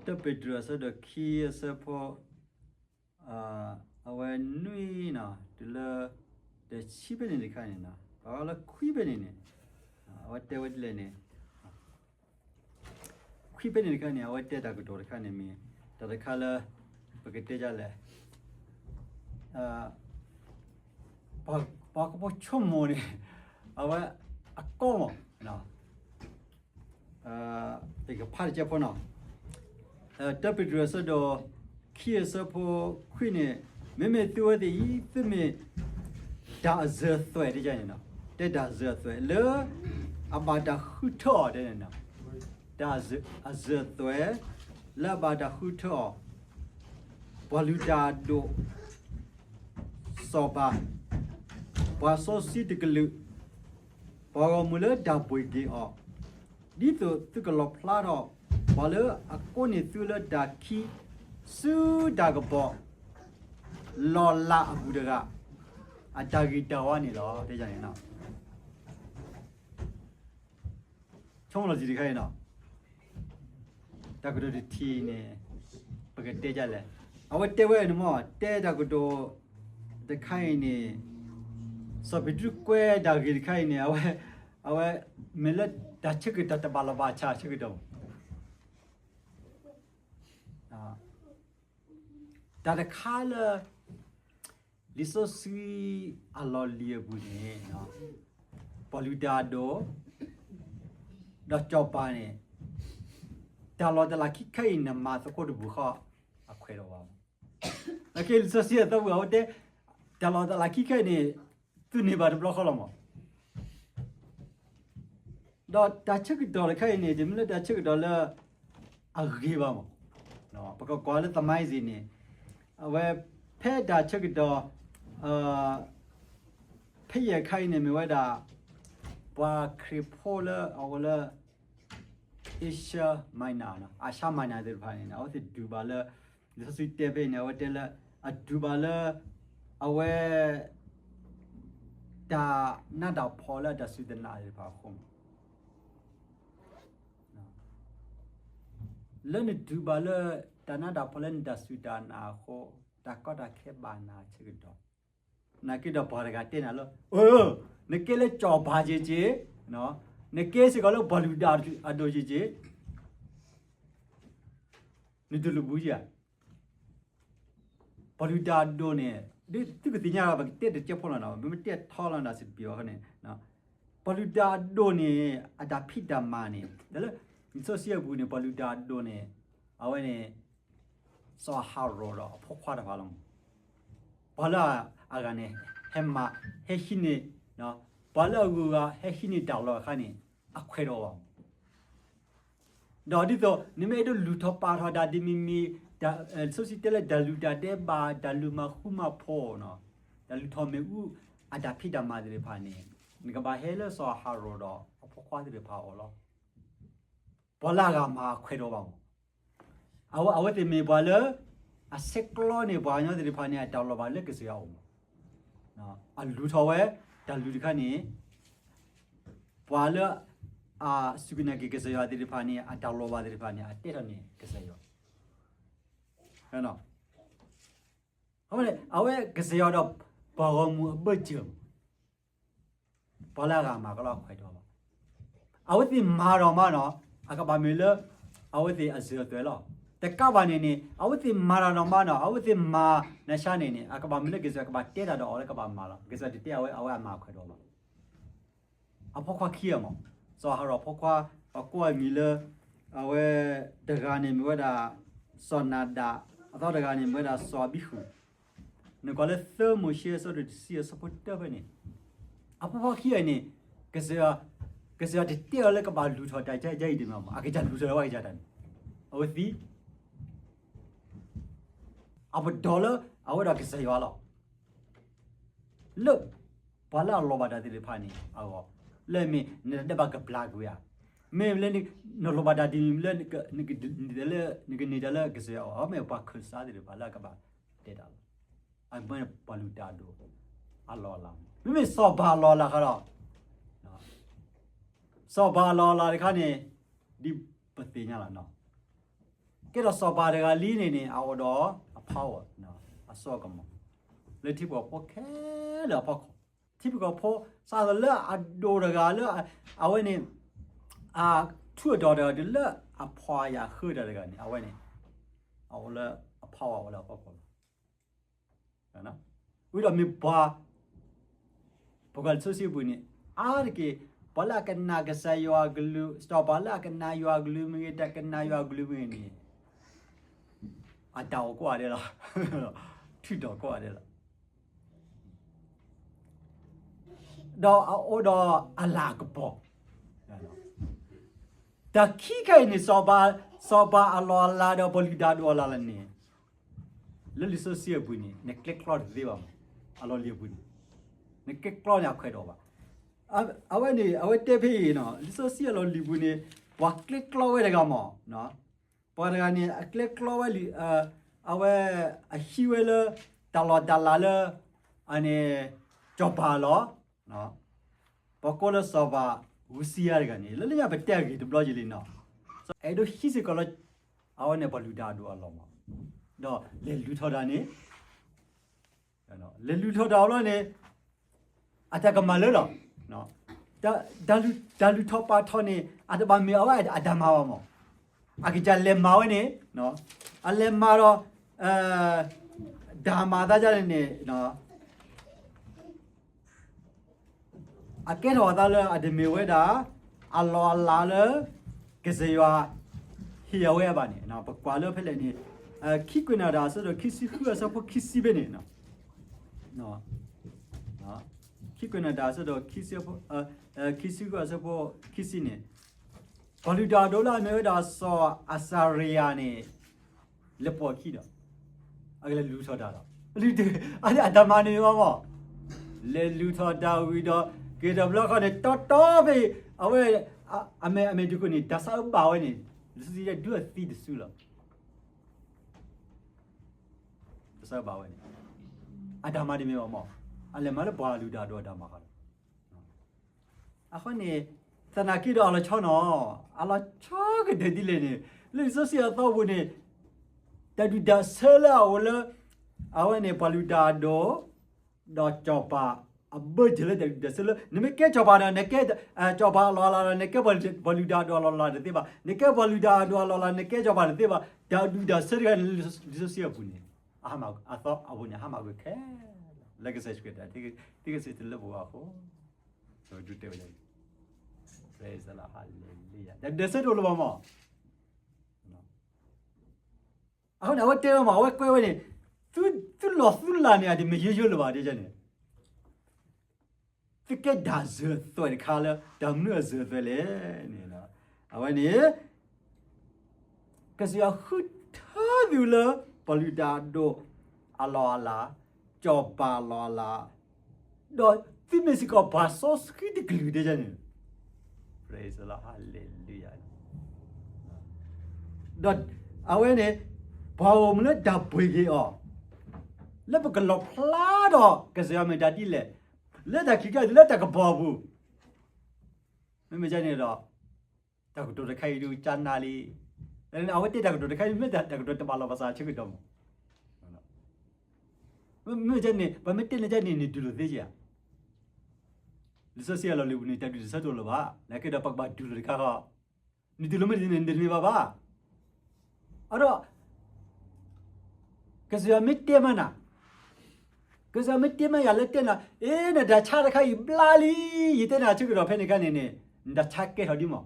တၢ်ပ့းတရူးအဆၢဒိၣ်ခံအဆၢဖိ အဝဲနွံနီၤ တုၤလၢ တဆံဖဲန့ၣ်တခါန့ၣ်နီၤ ပှၤလၢခွံဖဲန့ၣ်န့ၣ် အဝဲတဲဝဲဒ်လဲၣ်န့ၣ် ခွံဖဲန့ၣ်တခါန့ၣ် အဝဲတဲတၢ်ကတိၤတခါန့ၣ်မ့ၢ် တၢ်တခါလၢ ပကတဲဒ်လဲၣ် ပှၤကဖိဆိကမိၣ်န့ၣ် အဝဲအကီမး ယကဖးတကဲဖိနီၤ တၢ်ပ့းတရူးအဆၢဒိၣ်ခံအဆၢဖိခွံန့ၣ် မ့မ့ၢ်သုဝဲသ့ၣ်အံၤ သုမ့ၢ် တၢ်အစၢၤအသွဲၣ်တန့ၣ်နီၤ တဲတၢ်အစၢၤအသွဲၣ် လၢအဘၣ်တၢ်ဃုထၢအီၤတန့ၣ်နီၤ တၢ်အစၢၤအသွဲၣ် လၢအဘၣ်တၢ်ဃုထၢအီၤ ပှၤလုၢ်တၢ်အဒိၣ် စီၤပၤ ပှၤစီဆှံတကလုာ် ပှၤဂီၢ်မုၢ်လၢတၢ်ဘှ့ၣ်က့ၤအီၤ ဒ်သိးသုကလီၣ်ဖျါထီၣ် ပှၤလၢအကိးန့ၢ်သုလၢတၢ်ခံ ဆူတၢ်ကပီၤ လီၤလးအပူၤတဂၤ အတၢ်ဂ့ၤတၢ်ဝါန့ၣ်လီၤ တဲန့ၣ်နီၤ ဆိကမိၣ်လီၤတံၢ်တခါအံၤနီၤ တၢ်ကတိၤတထံၣ်န့ၣ် ပကတဲဒ်လဲၣ် အဝဲတဲဝဲန့ၣ်မ့ၢ် တဲတၢ်ကတိၤတခါအံၤန့ၣ် စီၤပ့းတရူးကွဲးတၢ်ဂ့ၢ်တခါအံၤန့ၣ် အဝဲ အဝဲ မ့ၢ်လၢတၢ်ဆၢကတီၢ်တဘၣ်လီၤဘၣ်ဆၣ်ဆၢကတီၢ် တၢ်တခါလၢ လံာ်စီဆှံအလီၢ်လံၤအပူၤန့ၣ် ပှၤလုၢ်တၢ်အဒိၣ် ဒီးစီၤပၤန့ၣ် တၢ်လီၢ်တၢ်လၤခံခါအံၤ နမၤသကိးတဘူၣ်ဃီ အခွဲးဒီးဘၣ်မး လၢခံလံာ်စီဆှံအသီပူၤ အဝဲတဲ တၢ်လီၢ်တၢ်လၤခံခါအံၤန့ၣ် သုန့ၢ်ဘၣ်တဘျီဃီလီၤမး ဒီးတၢ်ဆၢကတီၢ်တခါအံၤန့ၣ် တမ့ၢ်လၢတၢ်ဆၢကတီၢ်လၢ အဂ့ၤဘၣ်မး ပကကွၢ်လၢသမိုင်းစ့ၢ်န့ၣ် အဝဲ ဖဲတၢ်ဆၢကတီၢ် ဖဲယဲၢ်ခါအံၤန့ၣ်မ့ၢ်ဝဲဒၣ် ပှၤခရံာ်ဖိလၢအအိၣ်လၢ Asia Minor နီၤ Asia Minor သ့ၣ်တဖၣ်န့ၣ် အဝဲသ့ၣ်ဒုးဘၣ်လၢ လံာ်စီဆှံတဲဖဲအံၤန့ၣ် အဝဲတဲလၢ အဒုးဘၣ်လၢ အဝဲ တၢ်နးတၢ်ဖှီၣ်လၢအတၢ်စူၢ်တၢ်နာ်သ့ၣ်တဖၣ်အဃိမး လၢနဒုးဘၣ်လၢ တၢ်နးတၢ်ဖှီၣ်လၢနတၢ်စူၢ်တၢ်နာ်အဃိ တၢ်ကီတၢ်ခဲဘၣ်နၤဆၢကတီၢ် နာ်က့ဒီးပှၤတဂၤတဲနၤလၢ နကဲလၢစီၤပၤက့ၤက့ၤ နကဲစ့ၢ်ကီးလၢပှၤလုၢ်တၢ်အဒိၣ်က့ၤက့ၤ နတလူၤဘူးဧါ ပှၤလုၢ်တၢ်အဒိၣ်န့ၣ် ဒ်သုကသ့ၣ်ညါ ပကတဲတကဲဖိလီၤနီၤ ပမ့ၢ်တဲထီလီၤနၤစံးတပံၤဘၣ်ဃီန့ၣ် ပှၤလုၢ်တၢ်အဒိၣ်န့ၣ် အတၢ်ဖံးတၢ်မၤန့ၣ် တၢ်လၢ လံာ်စီဆှံအပူၤန့ၣ် ပှၤလုၢ်တၢ်အဒိၣ်န့ၣ် အဝဲန့ၣ် စီၤအၤဟရိၣ်ဒီးအဖိခွါတဖၣ်လီၤ. ပှၤလၢအဂၤန့ၣ် ဟဲမၤ ဟဲဟံးန့ၢ် ပှၤလၢအဂုၤအဂၤ ဟဲဟံးန့ၢ်တၢ်လီၢ်အခါန့ၣ် အခွဲးတအိၣ်ဘၣ် ဒီးဒ်သိး နမ့ၢ်အဲၣ်ဒိးလုၢ်ထီၣ်ပာ်ထီၣ်တၢ်ဒ်မံၤမံၤ လံာ်စီဆှံတဲလၢတၢ်လုၢ်တၢ်ဒဲးဘး တၢ်လုၢ်မၤဃူမၤဖိး တၢ်လုၢ်ထီၣ်မ့ၣ်အူ အတၢ်ဖံးတၢ်မၤသ့ၣ်တဖၣ်န့ၣ် နကဘၣ်ဟဲလၢစီၤအၤဟရိၣ်ဒီးအဖိခွါသ့ၣ်တဖၣ်အအိၣ်လီၤ. ပှၤလၢအဂၤမၤအခွဲးတအိၣ်ဘၣ်မး အဝဲ အဝဲသ့ၣ်မ့ၢ်ပှၤလၢ အဆဲးကျိးန့ၢ်ပှၤကညီသ့ၣ်တဖၣ်န့ၣ် အတၢ်လီၤဘၣ်လၢကစၢ်ယွၤအအိၣ်မး အလုၢ်ထီၣ်ဝဲ တၢ်လုၢ်တခါန့ၣ် ပှၤလၢ အစူၢ်က့ၤနာ်က့ၤကစၢ်ယွၤသ့ၣ်တဖၣ်န့ၣ် အတၢ်လီၤဘၣ်သ့ၣ်တဖၣ်န့ၣ် အတဲထီၣ်န့ၢ်ကစၢ်ယွၤ အဝဲန့ၣ် အဝဲကစၢ်ယွၤဒီး ပှၤဂီၢ်မုၢ်အဘၢၣ်စၢၤ ပှၤလၢအဂၤမၤကလီအခွဲးတအိၣ်ဘၣ်. အဝဲသ့ၣ်မၤဒီးမးနီၤ အကဘၣ်မ့ၢ်လၢ အဝဲသ့ၣ်အစၢၤအသွဲၣ်လီၤ. တကးဘၣ်န့ၣ်န့ၣ် အဝဲသ့ၣ်မၤတၢ်ဒီးမးနီၤ အဝဲသ့ၣ်မၤနဆါန့ၣ်န့ၣ် အကဘၣ်မ့ၢ်လၢကစၢ်ယွၤကဘၣ်တဲတၢ်ဒီးအီၤလၢကဘၣ်မၤလီၤ. ကစၢ်ယွၤတတဲအဝဲ အဝဲအမၤအခွဲးတအိၣ်ဘၣ်. အဖိခွါခံဂၤမး စီၤအၤဟရိၣ်အဖိခွါ ပှၤကိးအမံၤလၢ အဝဲ တဂၤန့ၣ်မ့ၢ်ဝဲဒၣ် စီၤနၤဒး အသီတဂၤန့ၣ်မ့ၢ်ဝဲဒၣ်စီၤအဘံဟူး နကွၢ်လၢသၢမိၤၡ့အဆၢဒိၣ်တဆံအဆၢဖိတၢဖဲန့ၣ် အဖိခွါခံဂၤန့ၣ် ကစၢ်ယွၤ ကစၢ်ယွၤတတဲအီၤလၢကဘၣ်လုၢ်ထီၣ်တၢ်အံၤအံၤတမံၤမး အကစၢ်လုၢ်ထီၣ်ဝဲကစၢ်တၢ်န့ၣ် အဝဲသံ အပတီၢ်လၢ အဝဲဒၣ်ကစၢ်ယွၤလီၤ. လၢ ပှၤလၢအလီၤဘၣ်တၢ်သ့ၣ်တဖၣ်န့ၣ်အဂီၢ် လၢမ့ၢ်နတၢ်ဒဲးဘးကဘျါကွံာ်ဧါ, မ့ၢ်လၢ နလီၤဘၣ်တၢ်ဒ်န့ၣ်လၢ နကန့ၢ်တၢ်လၢကစၢ်ယွၤအအိၣ် အမ့ၢ်ပှၤခၢၣ်စးသ့ၣ်တဖၣ်လၢအကဘၣ်တဲတၢ်လီၤ. အမ့ၢ်ပှၤလုၢ်တၢ်အဒိၣ် အလီၢ်အလၤ မ့မ့ၢ်စီၤပၤအလီၢ်အလၤခါဒီး စီၤပၤအလီၢ်အလၤတခါန့ၣ် ဒ်ပသ့ၣ်ညါလီၤနီၤ. ကဲထီၣ်စီၤပၤတဂၤလံန့ၣ်န့ၣ် အအိၣ်ဒီးအ power အစိအကမီၤ လၢထံဖိကီၢ်ဖိခဲလၢာ်အဖီခိၣ်, ထံဖိကီၢ်ဖိ စးထီၣ်လၢအဒိၣ်တဂၤလၢ အဝဲန့ၣ် အထူးအတီၤတဂၤတုၤလၢအဖှီၣ်ယာ်ဃၢတၢ်တဂၤန့ၣ် အဝဲန့ၣ် အအိၣ်လၢအ power အိၣ်လၢအဖီခိၣ်လီၤ. ဝံၤဒီးမ့ၢ်ပှၤ ပကွၢ်လံာ်စီဆှံအပူၤန့ၣ် အါတက့ၢ် ပှၤလၢအကနၣ်ကစၢ်ယွၤအကလုၢ်, စီၤပၤလၢအကနၣ်ယွၤအကလုၢ်မ့ၢ်ဂ့ၤ, တကနၣ်ယွၤအကလုၢ်မ့ၢ်ဂ့ၤန့ၣ် အတၢ်အိၣ်ကိးဂၤဒဲးလီၤ. ထုးထီၣ်ကိးဂၤဒဲးလီၤ. ဒီးအအိၣ်ဒီးအလၤကပီၤ တၢ်ခံခါအံၤန့ၣ် စီၤပၤအလီၢ်အလၤဒီးပှၤလုၢ်တၢ်အဒိၣ်အလီၢ်အလၤန့ၣ် လၢလံာ်စီဆှံအပူၤန့ၣ် နကျဲကျီတသ့ဘၣ်မး. အလီၢ်လံၤအပူၤန့ၣ် နကျဲကျီန့ၣ်အခွဲးတအိၣ်ဘၣ်. အဝဲန့ၣ် အဝဲတဲဖဲအံၤ လံာ်စီဆှံအလီၢ်လံၤပူၤန့ၣ် ပှၤကျဲကျီဝဲတဂၤမး, ပှၤတဂၤန့ၣ် အကျဲကျီဝဲလံ, အဝဲအဟံးဝဲလၢ တၢ်လီၢ်တၢ်လၤလၢ အန့ၣ် စီၤပၤအလီၢ် ပှၤကိးလၢစီၤပၤ အူစံယၤတဂၤန့ၣ် လၢလၢညါပတဲအဂ့ၢ်တဘျီယံာ်လံနီၤ, အဲၣ်ဒိးဟံးစ့ၢ်ကီးလၢ အဝဲန့ၣ်ပှၤလုၢ်တၢ်အဒိၣ်အလီၢ်မး, ဒီးလဲၤလုၢ်ထီၣ်တၢ်န့ၣ်, လဲၤလုၢ်ထီၣ်တၢ်အဘျီန့ၣ် အတၢ်ကမၣ်လၢလီၤ, တၢ်လုၢ်ထီၣ်ပာ်ထီၣ်န့ၣ် အတဘၣ်မ့ၢ်အဝဲအတၢ်မၤဘၣ်မး, အကစၢ်လဲၤမၤဝဲန့ၣ်, အလဲၤမၤဒီး တၢ်မၤသးဒ်န့ၣ်န့ၣ် အကဲထီၣ်အသးလၢအတမ့ၢ်ဝဲဒၣ် အလီၢ်အလၤလၢ ကစၢ်ယွၤ ဟ့ၣ်အဝဲအဘၣ်န့ၣ်, ပကွၢ်လၢဖဲလဲၣ်န့ၣ်, ခံကွဲးနီၣ်တၢ်အဆၢဒိၣ်ခံဆံဃုအဆၢဖိခံဆံဖဲန့ၣ်, ခံကွဲးနီၣ်တၢ်အဆၢဒိၣ် ခံဆံဃုအဆၢဖိခံဆံန့ၣ်, ပှၤလုၢ်တၢ်အဒိၣ်လၢအမ့ၢ်ဝဲဒၣ်စီၤအစၤရယၤန့ၣ် လဲၤပိာ်အခံဒီး အကလဲၤလုၢ်ထီၣ်တၢ်လီၤ. အတၢ်မၤန့ၣ်မ့ၢ်မး, လဲၤလုၢ်ထီၣ်တၢ်ဝံၤဒီး က့ၤတဘျီဃီန့ၣ် တီတီဖဲအံၤ အဝဲ အမဲာ် အမဲာ်တံၤခိၣ်န့ၣ် တၢ်ဆါအၢဘၣ်ဝဲန့ၣ် လံာ်စီဆှံတဲဒုးအသံတစုလီၤ. တၢ်ဆါအၢဘၣ်ဝဲန့ၣ် အတၢ်မၤန့ၣ်မ့ၢ်မး, အလဲၤမၤလၢပှၤလုၢ်တၢ်အဒိၣ်အတၢ်မၤဃီလီၤ. အဃိန့ၣ် သနာ်က့ဒီးအလီၤဆီနီၤ, အလီၤဆီကတၢၢ်ဒ်လဲၣ်န့ၣ်, လၢလံာ်စီဆှံအသီပူၤန့ၣ် တၢ်ဒုၣ်တၢ်ဆၢလၢအအိၣ်လၢ အဝဲန့ၣ် ပှၤလုၢ်တၢ်အဒိၣ် ဒီးစီၤပၤ အဘၢၣ်စၢၤလၢတၢ်ဒုၣ်တၢ်ဆၢလၢ နမ့ၢ်ကဲစီၤပၤဒီး နကဲ စီၤပၤအလီၢ်အလၤဒီး နကဲပှၤလုၢ်တၢ်အဒိၣ်အလီၢ်အလၤတသ့ဘၣ်, နကဲပှၤလုၢ်တၢ်အဒိၣ်အလီၢ်အလၤ နကဲစီၤပၤတသ့ဘၣ်, တၢ်ဒုၣ်တၢ်ဆၢတဂၤန့ၣ် လၢလံာ်စီဆှံအပူၤန့ၣ် အသီအပူၤန့ၣ် အဟးမၤကွံာ်ခဲလၢာ် လၢကစၢ်ယ့ၣ်ၡူးခရံာ်တၢ် သုကစံးတလၢပဂီၢ်အဃိ ဒုးတဲဝဲဒၣ် Praise the Lord, hallelujah တၢ်ဒုၣ်တၢ်ဆၢတအိၣ်လၢၤဘၣ်မး. အဃိန့ၣ် အဝဲတဲဝဲမး အဝဲကွဲးဝဲန့ၣ် သုလီၢ်သုလၤန့ၣ် အတမ့ၢ်ယိယိလၢၤဘၣ်ဒ်န့ၣ်, သုကဲတၢ်စၢၤအသွဲၣ်တခါလၢ တၢ်မနုၤအစၢၤအသွဲၣ်လဲၣ်န့ၣ်, အဝဲန့ၣ် ကစၢ်ယွၤဃုထၢသုလၢ ပှၤလုၢ်တၢ်အဒိၣ်အလီၢ်အလၤ, စီၤပၤအလီၢ်အလၤ, ဒီးသုမ့ၢ်စ့ၢ်ကီးပှၤစီဆှံတကလုာ်ဒ်န့ၣ်, Praise the Lord, hallelujah ဒီးအဝဲန့ၣ် ပှၤအိၣ်မူလၢတၢ်ပှ့ၤက့ၤအီၤ လၢပကလီၣ်ဖျါဒီးကစၢ်ယွၤမ့ၢ်တၢ်ဒ်လဲၣ်, လၢတၢ်ခံးကျါတုၤလၢတၢ်ကပီၤအပူၤ, မ့မ့ၢ်ဒ်န့ၣ်ဒီး တၢ်ကတိၤတခါအံၤဒုးကနၣ်လံ, အဝဲတဲတၢ်ကတိၤတခါအံၤ မ့ၢ်တၢ်ကတိၤတဘၣ်လီၤပသးဆၢကတီၢ်မး, မ့မ့ၢ်ဒ်န့ၣ် ပမ့ၢ်တဲန့ၣ်ဒ်န့ၣ် နဒုးလိာ်သ့ဧါ, လံာ်စီဆှံအလီၢ်လံၤပူၤန့ၣ် တၢ်ဒုၣ်တၢ်ဆၢတအိၣ်လၢၤဘၣ်, နာ်က့ဒီးပကဘၣ်ဒုးလိာ်တခါဃီ, နဒုးလိာ်မ့ၢ်ဒ်န့ၣ် နတန့ၢ်ဘၣ်ဘၣ် အဒီး ကစၢ်ယွၤမ့ၢ်တဲမးနၤ, ကစၢ်ယွၤမ့ၢ်တဲမးယၤလၢတဲနၤ, အ့ နတၢ်ဆါတခါအံၤဘျါလံ, ယတဲနၤဆၢကတီၢ်ဖဲန့ၣ်ခါန့ၣ်န့ၣ်, နတၢ်ဆါကဲထီၣ်ဒ်မး,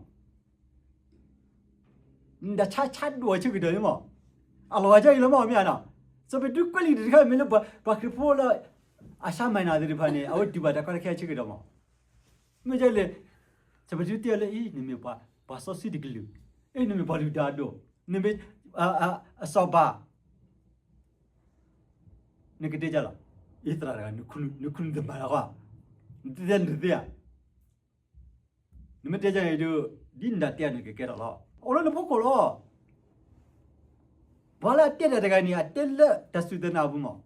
နတၢ်ဆါဆါဒိၣ်ဆၢကတီၢ်ဒ်မး, အလီၤဂာ်ဒ်အံၤလီၤမး မ့ၢ်ဧါနီၤ, စီၤပ့းတရူးကွဲးလံာ်တခါမ့ၢ်လၢ ပှၤခရံာ်ဖိလၢ အဆါမၤနၤသ့ၣ်တဖၣ်န့ၣ် အဝဲတူၢ်ဘၣ်တၢ်ကီတၢ်ခဲဆၢကတီၢ်မး, မ့ၢ်ဒ်လဲၣ်, စီၤပ့းတရူးတဲအီၤလၢ အံၤ နမ့ၢ်ပှၤစီဆှံတကလုာ်, အ့ နမ့ၢ်ပှၤလုၢ်တၢ်အဒိၣ်, နမ့ၢ် အစီၤပၤ, နကတဲဒ်လဲၣ်, အ့ သရၣ်တဂၤ နခူၣ်နူာ်တမၤလၢၤဃီ, နတဲနတသ့ဧါ, နမ့ၢ်တဲဒ်န့ၣ်ဒုး ဒ်နတၢ်တဲန့ၣ်ကကဲထီၣ်လီၤ, အိၣ်လၢနဖီခိၣ်လီၤ. ပှၤလၢအတဲတၢ်တဂၤန့ၣ် အတဲလၢတၢ်စူၢ်တၢ်နာ်အပူၤမး,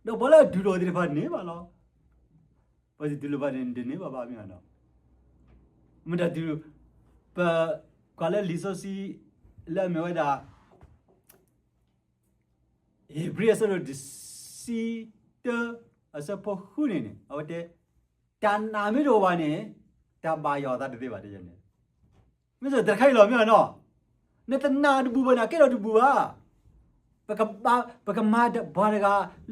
ဒီးပှၤလၢအဒုးလိာ်သ့ၣ်တဖၣ်န့ၢ်ဘၣ်လီၤ. ပှၤတဒုးလိာ်ဘၣ်န့ၣ် တန့ၢ်ဘၣ်ဘၣ်မ့ၢ်ဧါနီၤ, မ့ၢ်တၢ်ဒုး, ပကွၢ်လၢလံာ်စီဆှံ လၢအမ့ၢ်ဝဲဒၣ် ဧ့ၤဘြံၤအဆၢဒိၣ်တဆံတၢ အဆၢဖိဃုန့ၣ်န့ၣ် အဝဲတဲ, တၢ်နာ်မ့ၢ်တအိၣ်ဘၣ်န့ၣ် တၢ်ဘၣ်ယွၤအသးတသ့ဘၣ် တဲန့ၣ်. မ့ၢ်စ့ၢ်တခါအံၤလီၤ မ့ၢ်နီၤ, နတနာ်တဘူၣ်ဘၣ်န့ၣ် အကဲထီၣ်တဘူၣ်ဘၣ်. ပကမၤပှၤတဂၤ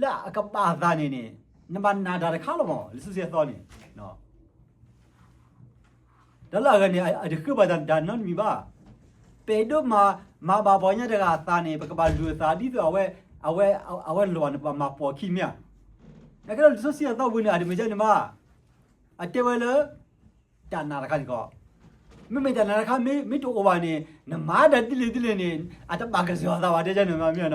လၢအကဘၣ်အသးန့ၣ်န့ၣ် နဘၣ်နာ်တၢ်တခါလီၤမး လံာ်စီဆှံအသီန့ၣ် တၢ်လၢအဂၤန့ၣ် အတဃ့ဘၣ်တၢ်နီတမံၤဘၣ်. ပအဲၣ်ဒိးမၤဘၣ်ပှၤကညီတဂၤအသးန့ၣ် ပကဘၣ်လုၢ်အသးဒ်သိး အဝဲလိၣ်ဘၣ်န့ၣ် ပဘၣ်မၤပိာ်အခံမ့ၢ်ဧါ. နာ်က့ဒီးလံာ်စီဆှံအသီပူၤန့ၣ် အတမ့ၢ်ဒ်န့ၣ်ဘၣ်. အတဲဝဲလၢ တၢ်နာ်တခါန့ၣ်ကီး, မ့မ့ၢ်တၢ်နာ်တခါမ့ၢ်တအိၣ်ဘၣ်န့ၣ် နမၤတၢ်ဒ်လဲၣ်ဒ်လဲၣ်န့ၣ် အတဘၣ်ကစၢ်ယွၤအသးဘၣ် တဲန့ၣ်မ့ၢ်နီၤ.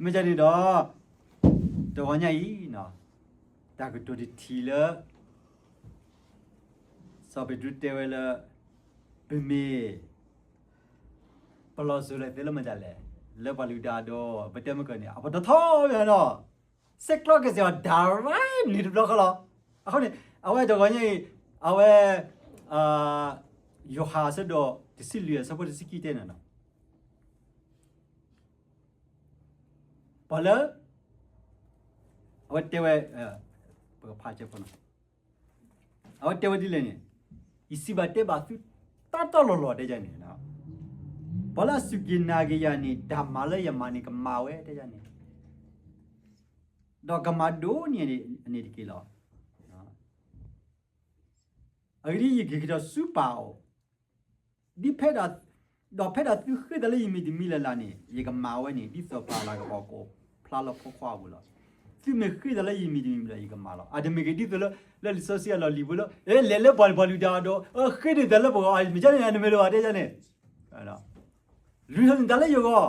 မ့ၢ်ဒ်န့ၣ်ဒီး တဂီၤညါအံၤ တၢ်ကတိၤတထံၣ်လၢ စီၤပ့းတရူးတဲဝဲလၢ ပမ့ၢ် ပလီၤစၢၤလၢသ့လၢမတၤလဲၣ်, လၢပှၤလုၢ်တၢ်အဒိ ပတဲမ့ၢ်ကီးန့ၣ် အပတီၢ်ထီမ့ၢ်နီၤ, ဆဲးကျိးကစၢ်ယွၤ direct န့ၣ်တဘျီဃီလီၤ. အဃိန့ၣ် အဝဲတဂီၤညါအံၤ အဝဲ ယိၤဟၣ်အဆၢဒိၣ်တဆံလွံၢ်အဆၢဖိတဆံခံတဲန့ၣ်လီၤ. ပှၤလၢ အဝဲတဲဝဲ ပကဖးကဲဖိနီၤ, အဝဲတဲဝဲဒ်လဲၣ်န့ၣ်, ယစံးဘၣ်တဲဘၣ်သု တီတီလိၤလိၤတဲယၤန့ၣ်, ပှၤလၢအစူၢ်က့ၤနာ်က့ၤယၤန့ၣ် တၢ်မၤလၢယမၤန့ၣ် ကမၤဝဲတဲယၤန့ၣ်, ဒီးကမၤဒိၣ်န့ၢ်အန့ၣ်တက့ၢ်လီၤ. အဂ့ၢ်ဒ်အံၤ, ယက့ၤကဒီးဆူပၢ်အအိၣ်, ဒ်ဖဲဒၣ်, ဒီးဖဲဒၣ်သုဃ့တၢ်လၢယမံၤတမံၤလၢ်လၢ်န့ၣ် ယကမၤဝဲန့ၣ် ဒ်သိးပၢ်လၤကပီၤကအိၣ်ဖျါလၢဖိခွါအပူၤလီၤ. သုမ့ၢ်ဃ့တၢ်လၢယမံၤတမံၤလၢ် ယကမၤလီၤ. အတမ့ၢ်က့ၤဒ်သိးလၢ လၢလံာ်စီဆှံအလီၢ်လံၤဖိလၢ အဲ လဲၤလၢပှၤပှၤလုၢ်တၢ်အဒိ ဃ့န့ၢ်တၢ်လၢပဂီၢ် မ့ၢ်ကန့ၣ် နမ့ၢ်တဘၣ်တဲယၤန့ၣ် လုၢ်ထီၣ်န့ၢ်တၢ်လၢယဂီၢ်,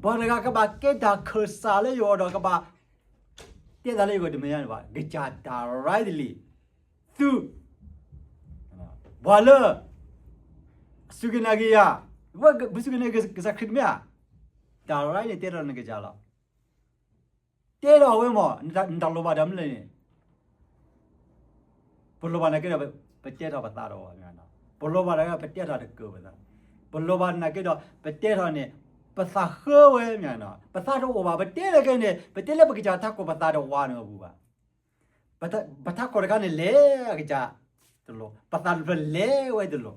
ပှၤတဂၤကဘၣ်ကဲတၢ်ခၢၣ်စးလၢယဂီၢ်ဒီးကဘၣ် တဲတၢ်လၢယဂီၢ်တမ့ၢ်ဘၣ်, ကစၢ် directly သု, ပှၤလၢ စူၢ်က့ၤနာ်က့ၤယၤ, ပစူၢ်က့ၤနာ်က့ၤကစၢ်ခရံာ်တမ့ၢ်ဧါ, direct န့ၣ်တဲထီၣ်နကစၢ်လီၤ. တဲထီၣ်ဝဲမ့ၢ် နတၢ်လိၣ်ဘၣ်တၢ်မနုၤလဲၣ်န့ၣ် ပလိၣ်ဘၣ်နာ်က့ဒီး ပတဲထီၣ်ပသးဒီးဝဲ, ပလိၣ်ဘၣ်နာ်က့ဒီး ပတဲထီၣ်တကၢၢ်ပသး, ပလိၣ်ဘၣ်နာ်က့ဒီး ပတဲထီၣ်န့ၣ် ပသးဃၢဝဲမ့ၢ်နီၤ, ပသးတအိၣ်ဘၣ်, ပတဲလၢက့န့ၣ် ပတဲလၢပကစၢ်ထးခိၣ်ပသးတဝးန့ၣ်အပူၤဘၣ်. ပထးခိၣ်တခါန့ၣ်လဲၤအကစၢ်တလိၤ, ပသးတဖျၢၣ်လဲၤဝဲတလိၤ,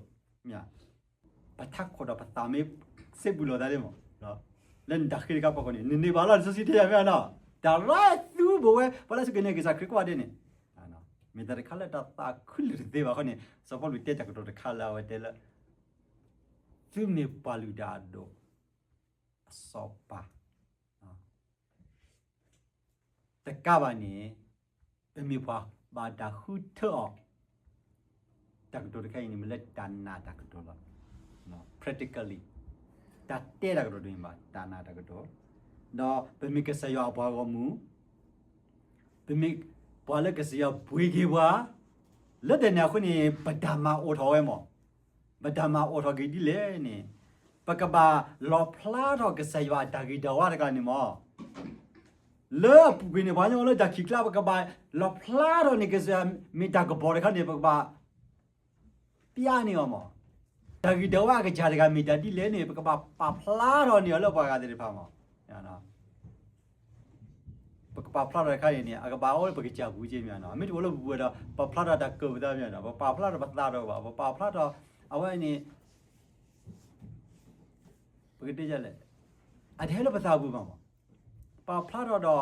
မ့ၢ် ပထးခိၣ်ဒီးပသးမ့ၢ်စ့ဘူးလိာ်သးဒ်မ့ၢ်, လၢနတၢ်ဃ့တခါဖီခိၣ်န့ၣ် နန့ၢ်ဘၣ်လီၤ လံာ်စီဆှံတဲယၤမ့ၢ်နီၤ, direct သုပဝဲ ပှၤလၢစူၢ်က့ၤနာ်က့ၤကစၢ်ခရံာ်ကိးဂၤဒဲးန့ၣ်, မ့ၢ်တၢ်တခါလၢတၢ်သးခုလၢာ်တသ့ဘၣ်အဃိန့ၣ် စီၤပီလူးတဲတၢ်ကတိၤတခါလၢအဝဲတဲလၢ သုမ့ၢ်ပှၤလုၢ်တၢ်အဒိၣ် အစီၤပၤ တကးဘၣ်န့ၣ် ပမ့ၢ်ပှၤဘၣ်တၢ်ဃုထၢအီၤ, တၢ်ကတိၤတခါအံၤန့ၣ် မ့ၢ်လၢတၢ်နာ်တၢ်ကတိၤလီၤ. Practically တၢ်တဲတၢ်ကတိၤတမ့ၢ်ဘၣ်, တၢ်နာ်တၢ်ကတိၤ, ဒီးပမ့ၢ်ကစၢ်ယွၤအပှၤဂီၢ်မုၢ်, ပမ့ၢ်ပှၤလၢကစၢ်ယွၤပှ့ၤက့ၤပှၤ, လၢတၢ်န့ၣ်အဃိန့ၣ် ပတၢ်မၤအိၣ်ထီၣ်ဝဲမ့ၢ် ပတၢ်မၤအိၣ်ထီၣ်က့ၤဒ်လဲၣ်န့ၣ်, ပကဘၣ်လီၣ်ဖျါထီၣ်ကစၢ်ယွၤအတၢ်ဂ့ၤတၢ်ဝါတခါန့ၣ်မ့ၢ်, လၢအပူၤကွံာ်န့ၣ် ပှၤကညီလၢတၢ်ခံးကျါ ပကဘၣ်လီၣ်ဖျါထီၣ်န့ၣ် ကစၢ်ယွၤမ့ၢ်တၢ်ကပီၤတခါန့ၣ် ပကဘၣ် ပျါန့ၢ်အီၤမ့ၢ်, တၢ်ဂ့ၤတၢ်ဝါအကစၢ်တဂၤမ့ၢ်တၢ်ဒ်လဲၣ်န့ၣ် ပကဘၣ်ပာ်ဖျါထီၣ်န့ၢ်အီၤလၢပှၤဂၤသ့ၣ်တဖၣ်မ့ၢ် ပကပာ်ဖျါထီၣ်တခါအံၤန့ၣ် အကဘၣ်အိၣ်လၢပကစၢ်ပူၤက့မ့ၢ်နီၤ, မ့ၢ်တအိၣ်လၢပပူၤဒီး ပာ်ဖျါထီၣ်တၢ်ကၢၢ်ပသးမ့ၢ်နီၤ, ပပာ်ဖျါထီၣ်ပသးဒီးဘၣ်, ပပာ်ဖျါထီၣ်အဝဲန့ၣ် ပကတဲလဲၣ်, အတဟဲလၢပသးပူၤဘၣ်မ့ၢ်, ပာ်ဖျါထီၣ်ဒီး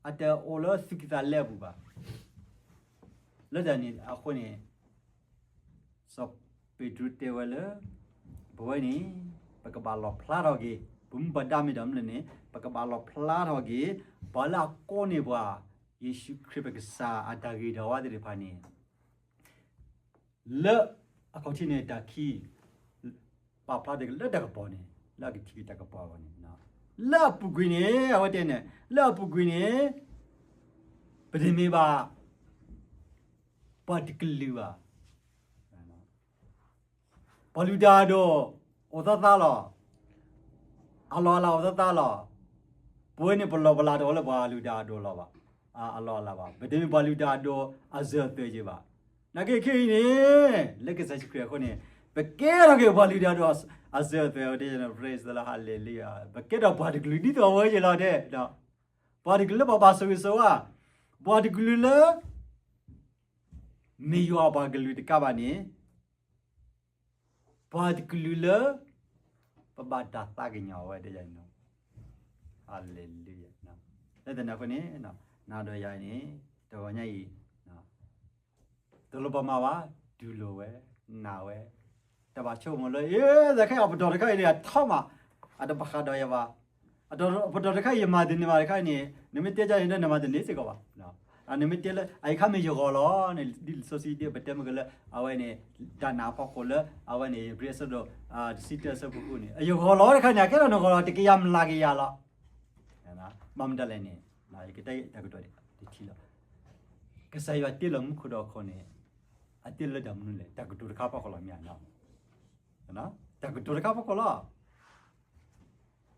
အတအိၣ်လၢသူၣ်ကံၢ်သးလဲအပူၤဘၣ်. လၢတၢ်န့ၣ်အဃိန့ၣ် စီၤပ့းတရူးတဲဝဲလၢ ပဝဲန့ၣ် ပကဘၣ်လီၣ်ဖျါထီၣ်က့ၤ ပမူပဒါမ့ၢ်တၢ်မနုၤလဲၣ်န့ၣ် ပကဘၣ်လီၣ်ဖျါထီၣ်က့ၤ ပှၤလၢအကိးန့ၢ်ပှၤ ယ့ၣ်ၡူးခရံာ်ပကစၢ်အတၢ်ဂ့ၤတၢ်ဝါသ့ၣ်တဖၣ်န့ၣ် လၢအခီၣ်ထံးန့ၣ်တၢ်ခံ ပာ်ဖျါတ့ၢ်လၢတၢ်ကပီၤန့ၣ် လၢအကထံၣ်က့ၤတၢ်ကပီၤအဂီၢ်န့ၣ် လၢအပူၤကွံာ်န့ၣ် အဝဲတဲန့ၣ် လၢအပူၤကွံာ်န့ၣ် ပတမ့ၢ်ဘၣ် ပှၤတကလုာ်ဘၣ်. ပှၤလုၢ်တၢ်အဒိၣ် အိၣ်သီသးလီၤ. အလီၢ်အလၤအိၣ်သီသးလီၤ. ပဝဲန့ၣ်ပလီၢ်ပလၤတအိၣ်လၢပှၤလုၢ်တၢ်အဒိၣ်လီၤဘၣ်. အလီၢ်အလၤဘၣ်. ပတမ့ၢ်ပှၤလုၢ်တၢ်အဒိၣ်အစၢၤအသွဲၣ်က့ၤဘၣ်. နာ်က့ခဲအံၤန့ၣ် လၢကစၢ်ယ့ၣ်ၡူးခရံာ်အဃိန့ၣ် ပကဲထီၣ်က့ၤပှၤလုၢ်တၢ်အဒိၣ် အစၢၤအသွဲၣ်ဝဲတဲ praise the Lord, hallelujah, ပကဲထီၣ်ပှၤတကလုာ်ဒ်သိးအဝဲယဲလီၤတဲ, ပှၤတကလုာ်လၢပဘၣ်ဆိၣ်ဂ့ၤဆိၣ်ဝါ, ပှၤတကလုာ်လၢ မ့ၢ်ယွၤပှၤကလုာ်တကးဘၣ်န့ၣ် ပှၤတကလုာ်လၢ ပဘၣ်တၢ်သးကညီၤဝဲဒ်ယၤန့ၣ်လီၤ. Hallelujah. လၢတၢ်န့ၣ်အဃိန့ၣ် နၤဒီးယၤန့ၣ် တဂီၤညါအံၤ တလိၣ်ဘၣ်မၤဘၣ်, တူၢ်လိာ်ဝဲ, နာ်ဝဲ, တဘၣ်ဆိကမိၣ်လၢ အ့ တၢ်ခဲအံၤ အပတီၢ်တခါအံၤန့ၣ် အထီမး, အတဘၣ်ဃးဒီးယၤဘၣ်, အပတီၢ်တခါအံၤ ယမၤတန့ၢ်ဘၣ်တခါအံၤန့ၣ် နမ့ၢ်တဲယၤန့ၣ်ဒီး နမၤတန့ၢ်စ့ၢ်ကီးဘၣ်. နမ့ၢ်တဲလၢ အအံၤခါမ့ၢ်ယဂီၢ်လီၤန့ၣ် ဒ်လံာ်စီဆှံတဲ ပတဲမ့ၢ်ကလၢ အဝဲန့ၣ် တၢ်နာ်အဖီခိၣ်လၢ အဝဲန့ၣ် ဧ့ၤဘြံၤအဆၢဒိၣ် တဆံတၢ အဆၢဖိဃုန့ၣ် အယဂီၢ်လီၤတခါန့ၣ် အကဲထီၣ်နဂီၢ်လီၤ တကယၤမျးကယၤလီၤ. ဘၣ်မတၤလဲၣ်န့ၣ် ယကတဲတၢ်ကတိၤတထံၣ်လီၤ. ကစၢ်ယွၤတ့လီၤမူခိၣ်ဒီးဟီၣ်ခိၣ်န့ၣ် အတ့လီၤလၢတၢ်မနုၤလဲၣ်, တၢ်ကတိၤတခါအဖီခိၣ်လီၤမ့ၢ်ဧါ. တၢ်ကတိၤတခါအဖီခိၣ်လီၤ.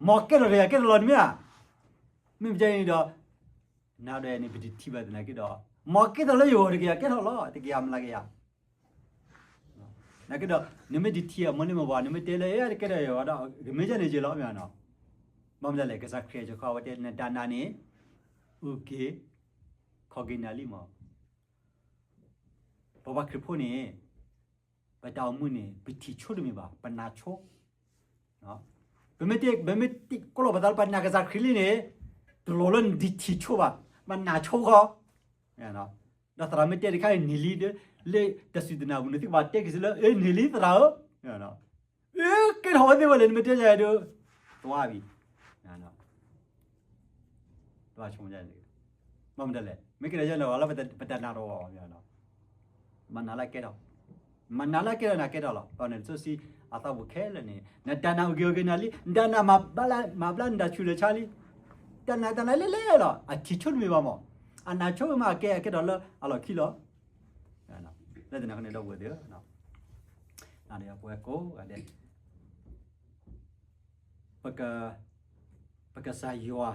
မ်ကဲထီၣ်တကယၤကဲထီၣ်လီၤန့ၣ်မ့ၢ်ဧါ. မ့ၢ်မ့ၢ်န့ၣ်ဒီး နၤဒီးယၤန့ၣ် ပတထံၣ်ဘၣ်သနာ်က့ဒီး မ်ကဲထီၣ်လၢယဂီၢ်တကယၤကဲထီၣ်လီၤ, တကယၤမျးကယၤ နာ်က့ဒီး နမ့ၢ်တထံၣ်အမ့ၢ်လၢမ့ၢ်ပှၤ နမ့ၢ်တဲလၢ အဲ တကဲထီၣ်ယဂီၢ်ဒီး ကမ့ၢ်ကဲန့ၣ်က့ၤလီၤမ့ၢ်ဧါနီၤ. ဘၣ်မတၤလဲၣ် ကစၢ်ခရံာ်အဆၢဃီဝဲတဲ နတၢ်နာ်န့ၣ် အုၣ်က့ၤ ခီၣ်က့ၤနၤလံမး. ပပှၤခရံာ်ဖိန့ၣ် ပတၢ်အိၣ်မူန့ၣ် ပထံၣ်ဆိတမ့ၢ်ဘၣ်, ပနာ်ဆိ ပမ့ၢ်တဲ ပမ့ၢ်တဲကိးလီၤပသးလၢပနာ်ကစၢ်ခရံာ်လံန့ၣ် တလိၣ်လၢနတထံၣ်ဆိဘၣ်, ပနာ်ဆိဃီ. ဒီးသရၣ်မ့ၢ်တဲတခါအံၤန့ၢ်လံဒီး လၢတၢ်စူၢ်တၢ်နာ်ပူၤန့ၣ် သုကဘၣ်တဲက့ၤစ့ၢ်လၢ အ့ န့ၢ်လံသရၣ်ဧၢ, အ့ ကဲထီၣ်ဝဲသ့ၣ်ဝဲလဲၣ် နမ့ၢ်တဲယၤဒီး သွါဘံ ဘၣ်မတၤလဲၣ် မ့ၢ်ကဲထီၣ်ယဲန့ၣ် လၢပတၢ်နာ်တအိၣ်ဘၣ်, မ့ၢ်နာ်လၢကဲထီၣ်, မ့ၢ်နာ်လၢကဲထီၣ် နကဲထီၣ်လီၤ. ပှၤန့ၣ်တစိၢ်ဆံအသးပူၤခဲလၢာ်န့ၣ် နတၢ်နာ်အုၣ်က့ၤအုၣ်က့ၤနၤလံ, နတၢ်နာ်မၤဘျါ မၤဘျါနတၢ်ဆူးတၢ်ဆါလံ, တၢ်နာ်တၢ်နာ်လဲၣ်လဲၣ်လီၤ. အထံၣ်ဆိတမ့ၢ်ဘၣ်မး, အနာ်ဆိမ့ၢ်အကဲ အကဲထီၣ်လၢအလီၢ်ခံလီၤ. လၢတၢ်န့ၣ်အဃိန့ၣ် ဒီပုၢ်ဝဲၢ်သ့ၣ်ဧၢ, နၤဒီးယၤပဝဲကိးဂၤဒဲး ပက ပကစၢ်ယွၤ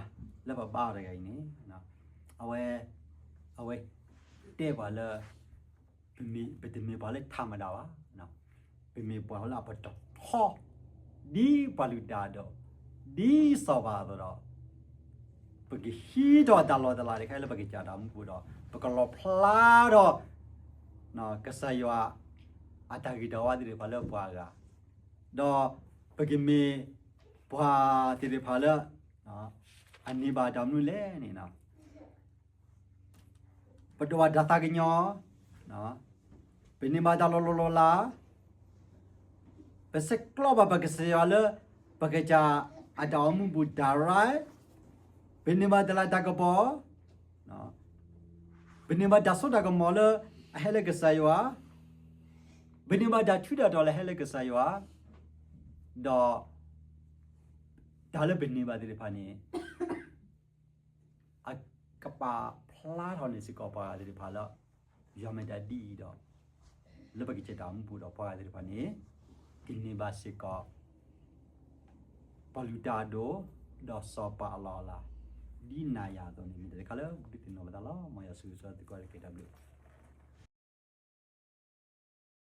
လၢပဘါအီၤတဂၤအံၤန့ၣ် အဝဲ အဝဲတဲပှၤလၢ ပမ့ၢ် ပတမ့ၢ်ပှၤလၢထးမတၤဘၣ်, ပမ့ၢ်ပှၤလၢအပတီၢ်ထီ ဒ်ပှၤလုၢ်တၢ်အဒိၣ် ဒ်စီၤပၤအသိးဒီး ပကဟံးထီၣ်တၢ်လီၢ်တၢ်လၤတခါလၢပကစၢ်တၢ်အိၣ်မူပူၤဒီး ပကလီၣ်ဖျါထီၣ် ကစၢ်ယွၤ အတၢ်ဂ့ၤတၢ်ဝါသ့ၣ်တဖၣ်လၢပှၤအဂၤ, ဒီးပကမ့ၢ်ပှၤသ့ၣ်တဖၣ်လၢ အန့ၢ်ဘၣ်တၢ်မနုၤလဲၣ်န့ၣ် ပဒိးဘၣ်တၢ်သးကညီၤ, ပန့ၢ်ဘၣ်တၢ်လီၢ်လီၢ်လီၢ်လၤ, ပဆဲးကျိးဘၣ်ပကစၢ်ယွၤလၢ ပကစၢ်အတၢ်အိၣ်မူပူၤ direct, ပန့ၢ်ဘၣ်တၢ်လၤတၢ်ကပီၤ, ပန့ၢ်ဘၣ်တၢ်စိတၢ်ကမီၤလၢအဟဲလၢကစၢ်ယွၤ, ပန့ၢ်ဘၣ်တၢ်ထူးတၢ်တီၤလၢဟဲလၢကစၢ်ယွၤ, ဒီး တၢ်လၢပန့ၢ်ဘၣ်သ့ၣ်တဖၣ်န့ၣ် အကပာ်ဖျါထီၣ်န့ၢ်စ့ၢ်ကီးပှၤဂၤသ့ၣ်တဖၣ်လၢ ယွၤမ့ၢ်တၢ်ဒ်အံၤဒီး လၢပကစၢ်တၢ်အိၣ်မူပူၤဒီးပှၤဂၤသ့ၣ်တဖၣ်န့ၣ် ကန့ၢ်ဘၣ်စ့ၢ်ကီး ပှၤလုၢ်တၢ်အဒိၣ် ဒီးစီၤပၤအလီၢ်အလၤ ဒ်နၤယၤအသိးန့ၣ် မ့ၢ်တၢ်တခါလၢပကဒုးသ့ၣ်နီၣ်ပသးလီၤ. မ်ယွၤဆိၣ်ဂ့ၤဆိၣ်ဝါသုကိးဂၤဒဲးတက့ၢ်. တၢ်ဘျုး